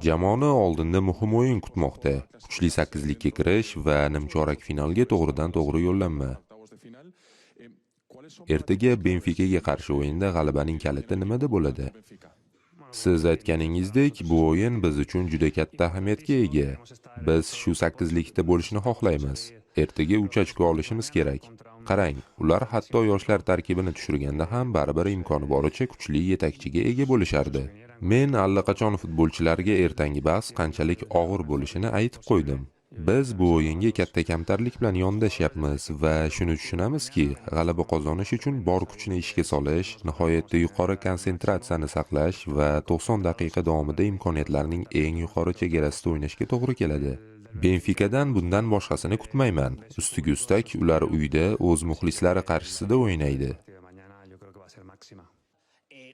Jamoani oldinda muhim o'yin kutmoqda. Kuchli sakkizlikka kirish va nimchorak finalga to'g'ridan-to'g'ri yo'llanma. Ertaga Benfikaga qarshi o'yinda g'alabaning kaliti nimada bo'ladi? Siz aytganingizdek, bu o'yin biz uchun juda katta ahamiyatga ega. Biz shu sakkizlikda bo'lishni xohlaymiz. Ertaga 3 ochko olishimiz kerak. Qarang, ular hatto yoshlar tarkibini tushirganda ham baribir imkoni boricha kuchli yetakchiga ega bo'lishardi. Men allaqachon futbolchilarga ertangi bahs qanchalik og'ir bo'lishini aytib qo'ydim. Biz bu o'yinga katta kamtarlik bilan yondashyapmiz va shuni tushunamizki, g'alaba qozonish uchun bor kuchni ishga solish, nihoyatda yuqori konsentratsiyani saqlash va 90 daqiqa davomida imkoniyatlarning eng yuqori chegarasida o'ynashga to'g'ri keladi. Benfikadan bundan boshqasini kutmayman. Ustiga ustak, ular uyda o'z muxlislari qarshisida o'ynaydi. Partido de mañana yo creo que va a ser máxima.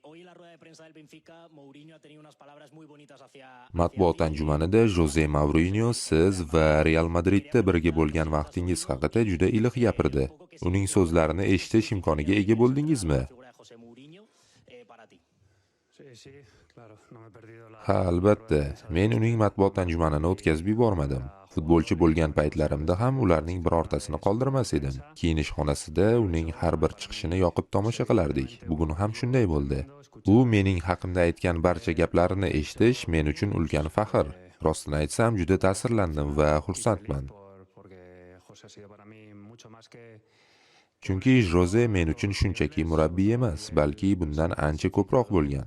Hoy en la rueda de prensa del Benfica, Mourinho ha tenido unas palabras muy bonitas hacia Matbuot anjumanida Joze Mourinyo siz va Real Madridda birga bo'lgan vaqtingiz haqida juda iliq gapirdi. Uning so'zlarini eshitish imkoniga ega bo'ldingizmi? Figura de José Mourinho para ti. Sí, claro, no me he perdido la Ha, albatta. Men uning matbuot anjumanini o'tkazib yubormadim. Futbolchi bo'lgan paytlarimda ham ularning birortasini qoldirmas edim. Kiyinish xonasida uning har bir chiqishini yoqib tomosha qilardik. Bugun ham shunday bo'ldi. U mening haqimda aytgan barcha gaplarini eshitish men uchun ulkan faxr. Rostini aytsam, juda ta'sirlandim va xursandman. Porque José ha sido para mí mucho más que Chunki Joze men uchun shunchaki murabbiy emas, balki bundan ancha ko'proq bo'lgan.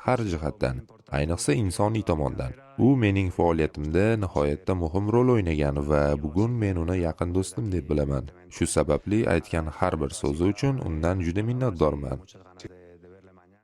Har jihatdan, ayniqsa insoniy tomondan. U mening faoliyatimda nihoyatda muhim rol o'ynagan va bugun men uni yaqin do'stim deb bilaman. Shu sababli aytgan har bir so'zi uchun undan juda minnatdorman. Muchas ganas de